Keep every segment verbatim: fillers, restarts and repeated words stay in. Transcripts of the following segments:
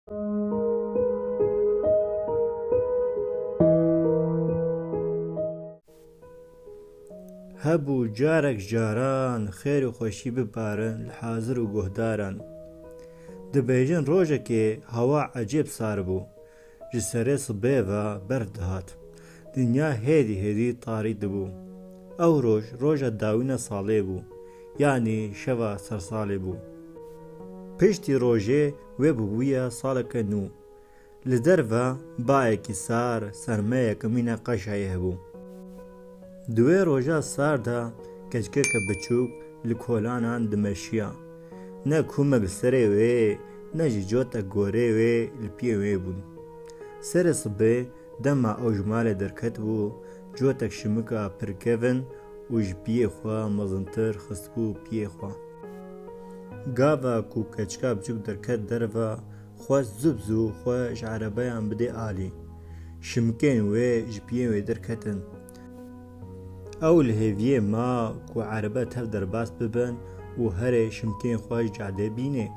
Hebû carek caran xêr û xweşî bibarin li hazir û guhdaran. Dibêjin rojekê hewa ecêb sar bû. Ji serê sibê ve berf dihat. Dinya hêdî hêdî tarî dibû. Ew roj, roja dawîna salê bû. Yanî şeva sersalê bû. Piştî rojê wê bûbûye saleke nû. Li derve bayekî sar, sermeyeke mîna qeşayê hebû. Di wê roja sar de keçikeke biçûk li kolanan dimeşiya. Ne kûmek li serê wê, ne jî cotek gorê wê li piyê wê bûn. Serê sibê dema ew ji malê derketibû, cotek şimika pir kevin û ji piyê xwe mezintir xistibû piyê xwe. Gava ku keçika biçûk derket derve, xwest zû bi zû xwe ji erebeyan bidê alî. Şimikên wê ji piyên wê derketin. Ew li hêviyê ma ku erebe tev derbas bibin û herê şimikên xwe ji cadê bînê.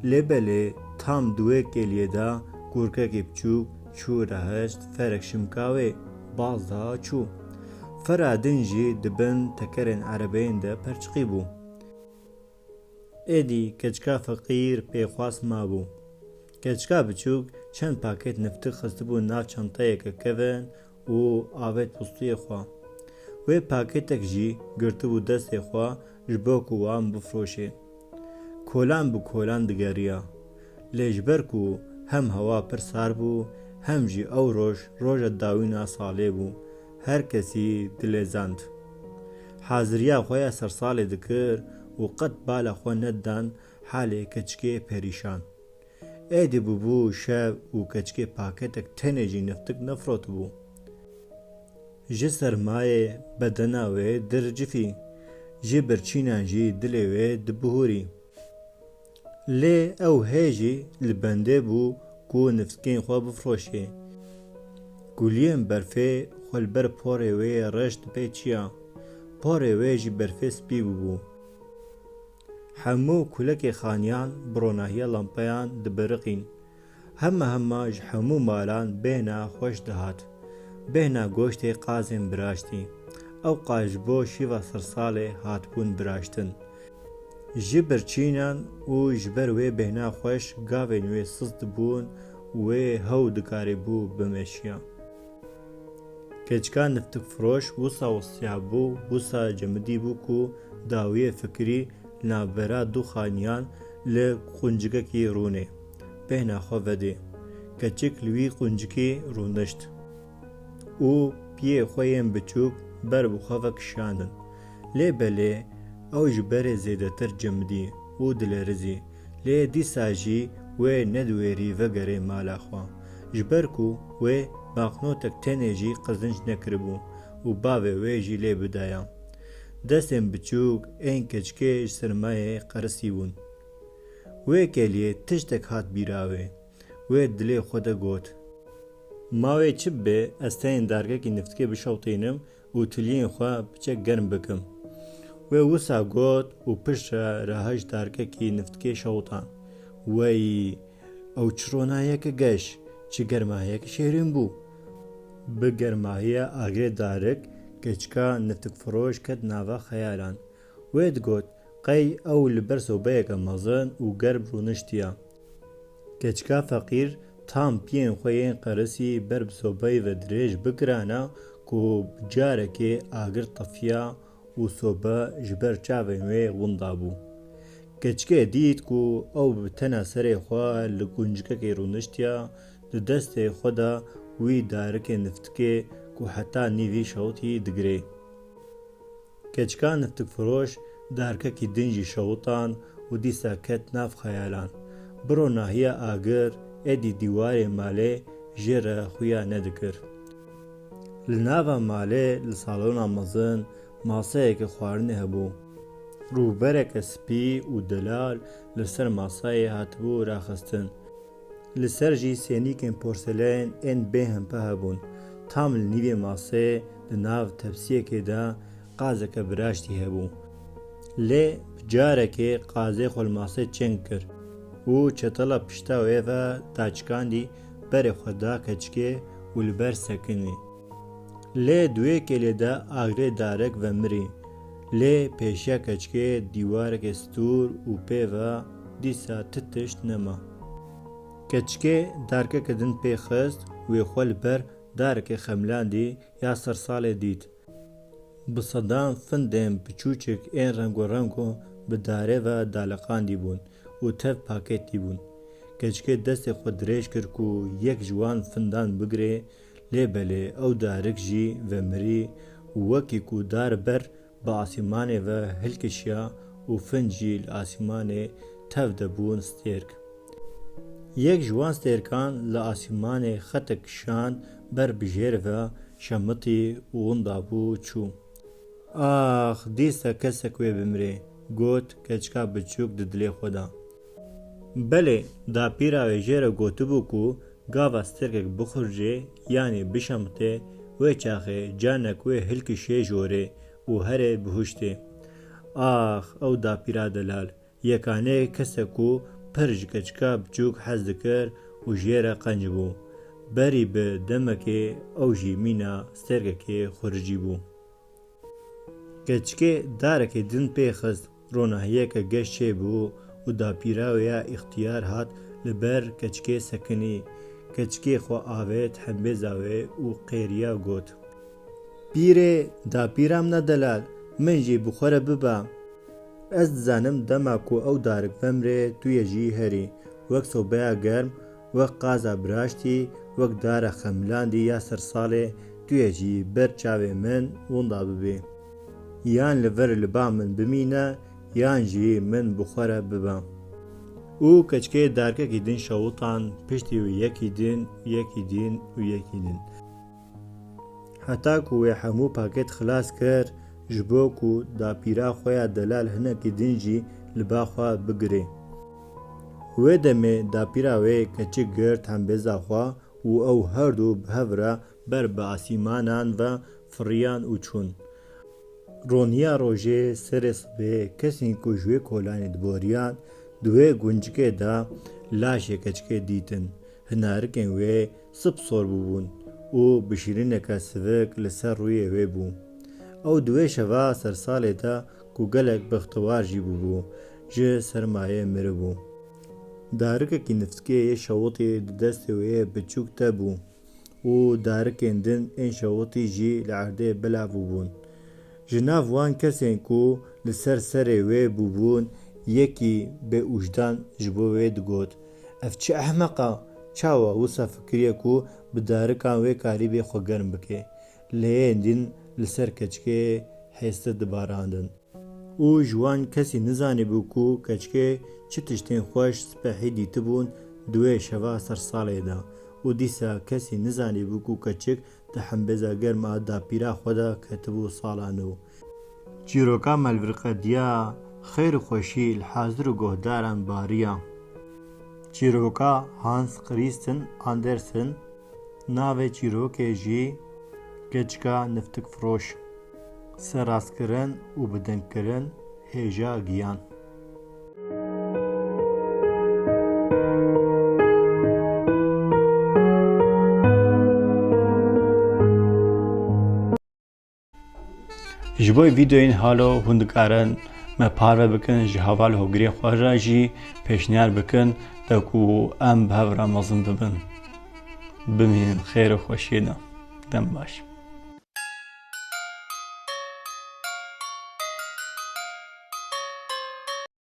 Lê belê tam di wê kêliyê de kûrkekî biçûk çû rehişt ferek şimika wê, baz da çû. Fera din jî di bin tekerên erebeyên de perçiqî bû. Êdî keçika feqîr pêxwas mabû. Keçika biçûk çend pakêt niftik xistibû nav çenteyeke kevin û avêt postûyê xwe. Wê pakêtek jî girtibû destê xwe ji bo ku wan bifroşê. Kolan bi kolan digeriya. Lê ji ber ku hem hewa pir sar bû, hem jî ew roj, roja dawîna salê bû, her kesî dilêzand. Haziriya xwe ya sersalê dikir û qet bala xwe nedidan halê keçikê perîşan. Êdî bûbû şev û keçikê paketek tenê jî niftik nefirotibû. Ji sermayê bedena wê dircifî, ji birçînan jî dilê wê dibihûrî. Lê ew hê jî li bendê bû ku niftikên xwe bifroşê. Guliyên berfê xwe li ber porê wê reş dipêçiya. Porê wê jî berfê spî bûbû. Hemû kulekê xaniyan bi ronahiya lampeyan dibiriqîn. Hema hema ji hemû malan bêhna xweş dihat. Bêhna goştê qazên biraştî. Ew qaz ji bo şîva sersalê hatibûn biraştin. Ji birçînan û ji ber wê bêhna xweş gavên wê siz dibûn û wê hew dikarîbû bimeşiya. Keçika niftikfiroş wisa westiyabû, wisa cemidîbû ku dawiyê fikirî li navbera du xaniyan li quncikekî rûnê. Bêhna xwe vedê. Keçik li wî quncikî rûnişt û piyê xwe yên biçûk ber bi xwe ve kişandin. Lê belê ew ji berê zêdetir cemidî û dilerizî. Lê dîsa jî wê nediwêrî vegerê mala xwe. Ji ber ku wê banknotek tenê jî qezinc nekiribû û bavê wê jî lê bidaya. Destên biçûk ên keçikê ji sermayê qerisî bûn. Wê kêliyê tiştek hat bîra wê. Wê dilê xwe de got, "Ma wê çi bibe, ez tenê darkekî niftikê bişewtînim û tiliyên xwe piçek germ bikim." Wê wisa got û piştre reha ji darkekî niftikê şewtan. Wey, ew çi ronahiyeke geş, çi germahiyeke şêrîn bû! Bi germahiya agirê darik, keçika niftikfiroş ket nava xeyalan. Wê digot, qey ew li ber sobeyeke mezin û germ rûniştiya. Keçika feqîr tam piyên xwe yên qerisî ber bi sobeyê ve dirêj bikirana ku bi carekê agir tefiya û sobe ji ber çavên wê winda bû. Keçikê dît ku ew bi tena serê xwe li quncikekê rûniştiya, di destê xwe de wî darikê niftikê ku heta nîvî şewitî digirê. Keçika niftikfiroş darkekî din jî şewitan û dîsa ket nav xeyalan. Bi ronahiya agir êdî dîwarê malê jê re xuya nedikir. Li nava malê li salona mezin maseyeke xwarinê hebû. Rûbereke spî û delal li ser masayê hatibû raxistin. Li ser jî sênîkên porselen ên bêhempe hebûn. Tam li nîvê masê di nav tepsiyekê de qazeke biraştî hebû. Lê bi carekê qazê xwe li masê çeng kir. û çetela pişta wê ve daçikandî, berê xwe da keçikê û li ber sekinî. Lê di wê kêlê de agirê darik vemirî. Lê pêşiya keçikê dîwarekê stûr û pê ve dîsa ti tişt nema. Keçikê darikeke din pê xist, wê xwe li ber darekê xemilandî ya sersalê dît. Bi sedan findên biçûçik ên rengorengo bi darê ve daliqandî bûn û tev paketî bûn. Keçikê destê xwe dirêj kir ku yek ji wan findan bigire, lê belê ew darik jî vemirî û wekî ku dar ber bi asîmanê ve hilkişiya û fin jî li asîmanê tev de bûn stêrk. Yek ji wan stêrkan li asîmanê xetek kişand ber bi jêr ve şemitî û winda bû çû. Ax, dîsa kesek wê bimrê, got keçika biçûk di dilê xwe de. Belê, dapîra wê jê re gotibû ku gava stêrkek bixurcê, yanî bişemitê, wê çaxê canek wê hilkişê jorê û herê bihuştê. Ax, ew dapîra delal, yekanê kesek ku pir ji keçika biçûk hez dikir û jê re qenc bû. Berî bi demekê ew jî mîna stêrkekê xuricî bû. Keçikê darekê din pê xist, ronahiyeke geş çêbû û dapîra wê ya îxtiyar hat li ber keçikê sekinî. Keçikê xwe avêt hembêza wê û qêriya got: Pîrê, dapîra min e delal, min jî bi xwe re bibe. Ez dizanim dema ku ew darik vemrê tu yê jî herî, wek sobeya germ, wek qaza biraştî, wek dara xemilandî ya sersalê tu yê jî ber çavê min winda bibî. Yan li vir li ba min bimîne, yan jî min bi xwe re bibe. Û keçikê darikekî din şewitan piştî wî yekî din, yekî din û yekî din. Heta ku wê hemû paket xilas kir, ji bo ku dapîra xwe ya delal hinekî din jî li ba xwe bigirê. Wê demê dapîra wê keçik girt hembêza xwe û ew her du bi hev re ber bi asîmanan ve firiyan û çûn. Roniya rojê serê sibê kesên ku ji wê kolanê diboriyan, di wê guncikê de laşê keçikê dîtin. Hinarikên wê sip sor bûbûn û bi şîrîneke sivik li ser rûyê wê bû. Ew di wê şeva sersalê de ku gelek bextewar jî bûbû, ji sermayê miribû. Darikekî niftikê yê şewitî di destê wê yê biçûk de bû û darikên din ên şewitî jî li erdê belav bûbûn. Ji nav wan kesên ku li ser serê wê bûbûn, yekî bêûjdan ji bo wê digot: Ev çi ehmeq e? Çawa wisa fikiriye ku bi darikan wê karîbê xwe germ bike? Lê yên din li ser keçikê hêstir dibarandin. Û ji wan kesî nizanîbû ku keçikê çi tiştên xweş spehî dîtibûn di wê şeva sersalê de û dîsa kesî nizanîbû ku keçik di hembêza germ a dapîra xwe de ketibû sala nû. Çîroka me li vir qediya, xêr û xweşî li hazir û guhdaran bariya. Çîroka Hans Christian Andersen, navê çîrokê jî Keçika Niftikfiroş. Serrastkirin û bidengkirin Hêja Giyan. Ji bo vîdeoyên halo hûn dikarin me parve bikin, ji heval hogirên xwe re jî pêşniyar bikin, de ku em bi hev re mezin bibin. Bimînin xêr û xweşiyê de. Dem baş.